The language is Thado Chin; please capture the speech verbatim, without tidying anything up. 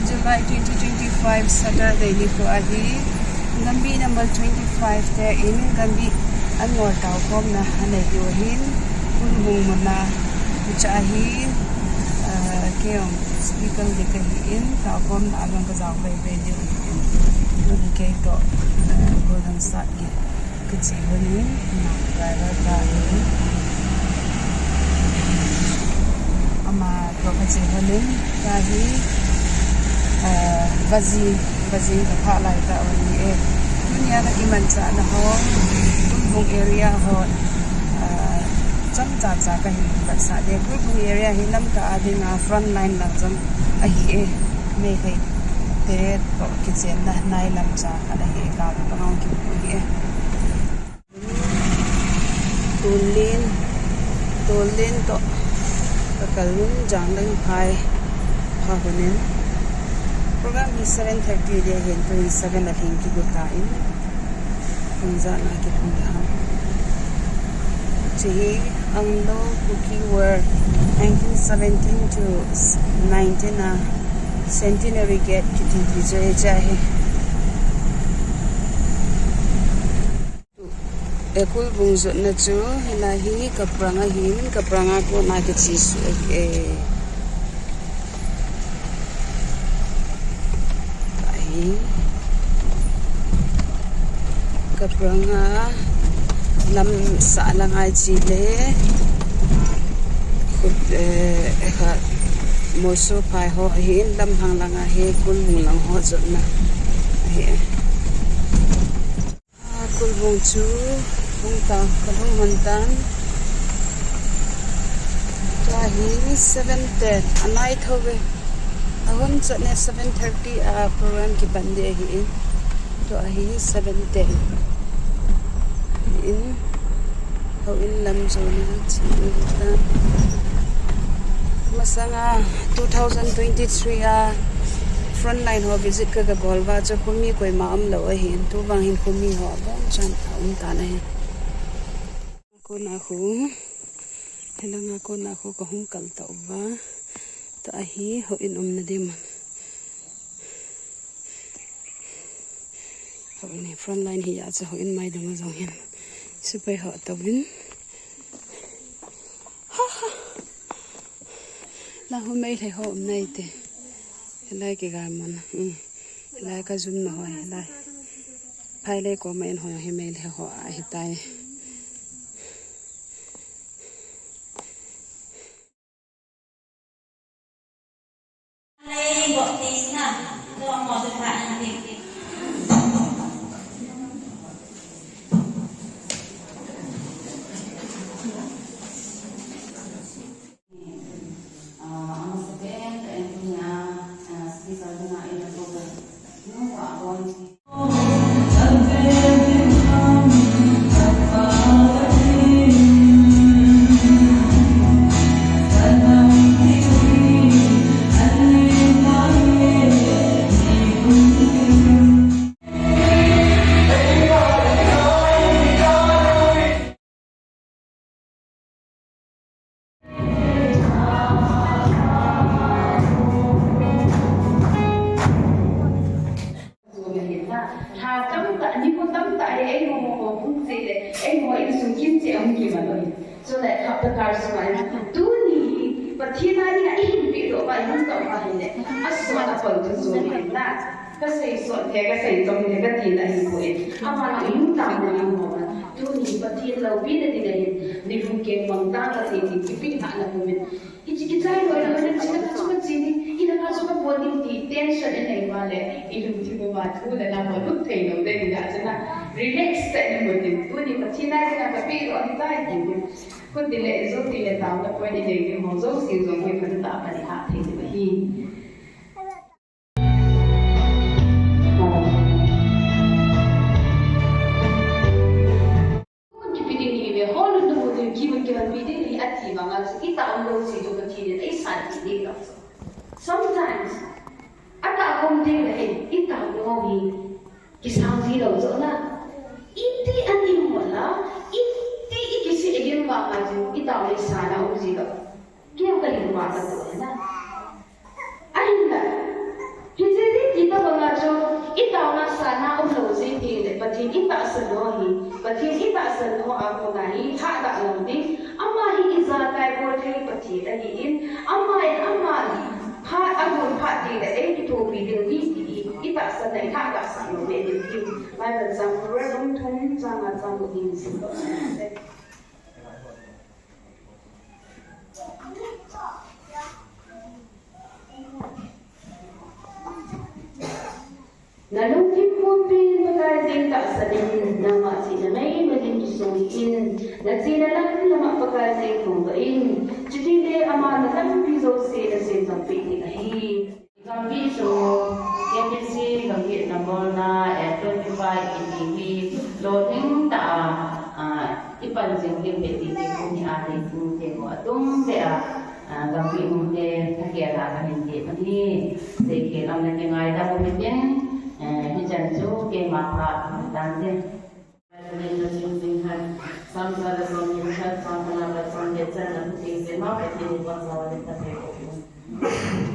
July twenty twenty-five Saturday nikho ahi. Gambi number twenty-five te in gambi angol taokhomna anei diu ahin, Khulbung muna, hiche ahi, ah, kei jong speaker le kahi in, taokhomna a jong kajao veve diu ahin. Tuni kei toh, ah, Golden Sat gei kache lhonin, ama driver pa hi. Ama toh kache lhonin, tua hi, eh, vajing, vajing kaphah lai tah u ahi e. Tunia kakimanchahna ho, Khulbung area ho, eh, chomcha cha kahin vetsah e. Khulbung area hi Lamka a dinga front line lang jong ahi e. Meitei te toh kichenna nai lam cha khat ahi e, ka toh ngau kimu ahi e. Tulin, Tulin toh kakal un, Jangleng phai pha lhonin. Program hi seven thirty dia hin, tuhin seven alhing kigot tan. Hung jana kihung le ham. Hiche hi Anglo Kuki War nineteen seventeen to nineteen a Centenary Gate kiti ti chu hiche ahi. E, Khulbung jotna chu hilai hi Kaprang ahin, Kaprang a kona kiche suh ahi e. Ahi. Kaprang a lam sah lang a che le. Khut, eh, kha Moso phai ho ahin, lam hang lang a hi Khulbung lang ho jotna ahi e. Ah, Khulbung chu hung ta, kalhung hon tan. Tua hi seven ten, anai thou ve. Ahung chat ne seven thirty a program kiban ding ahi in. Tua hi seven ten. In, houin lam jona che tan. Masanga two thousand twenty-three a frontline ho visit ka, ka gol uva chu khomi koima umlou ahin, tuvang hin khomi ho abonchan aum tan ahi. Kona khu, hilanga kona khu kahung kal tauva, tua hi houin umna ding mun. Houin hi frontline hi a chu houin maidang jong hin. Sepai ho tauvin. Ha ha. La hu Meitei ho um nai te. Hilai kigal mun. Hmm. Hilai ka jum na hoi. Hilai. Phai le ko ma in hoi hi Meitei ho ahi tai. Tha tamtah, nikho tamtah hi eiho ho hung che le, eiho insung kimcheh ahung kiman u ahi. Chule khapta kar sunga, tuni hi Pathen a dinga ihin pehdoh uva, ihung tao uva ahile, asot a pang thu chu ahi na. Kasei sot thei, kasei chom thei kati na ahipoi. Ama nang ihung tao uva, ihung tao uva. Tuni hi Pathen loupina dinga hin, nilhum keng mang tang kati tin, kipehlhahna pumin. Hiche kichai loi loi le, chule ka chu ka che ding, hila ka chu ka bol ding ti tension inei uva le, ilungthim uva thu le la bol lut thei lou ding ahi na. Relax tah in um ding. Tuni Pathen a dinga ka pehdoh ahitai ti ding. Khut ding le, jou ding le, taona point inei ding ho jouse jong hi phatah a pan ihah thei ding ahi. Kipe ding hi ve, hol un na mu ding, kimun kiman pi ding hi ati vanga chu, i tao lou chu Pathen in eisat ding ahi lou. Sometimes, atah khom ding le, i tao lou hi kisang ji lou chu na. Iti an i mu la, iti i kisih lim vanga chu, i tao le sa na um ji lou. Kei ka hin ma ka to na. Ahinla, Hona hi thadah lam ding, ama hi ijakai bolthei Pathen ahin, ama in ama phat agon phat teng le eikithopi ding ahi ti hi itahsan a ithadah sah lou ding ahi. Bible chang Proverbs bung thum chang nga chang gup hin sim. Nalungthim pumpin Pakai jeng tahsan in, nangma chihna maimai in kisung in, nachena lam lama Pakai jeng thangvah in, chutile ama nalampi jouse nasem jangpeh ding ahi. Gamgi chu K B C gamgi nabolna, eh, twenty-five iti hi lolhing tah a, ah, ipan jing ding beh ti hi kum hi a ding ding ding atum beh a, ah, gamgi nungte thakhat a kahin ti ahi. Seikhe lam le kingaidam u hitin, eh, hichan chu keima pha tan te. Bible in Laching Chinghat, Psalm ja le som ni le khat, Psalm ja le som ni le khat, Psalm ja le som ni le khat, Psalm ja le som ni le khat.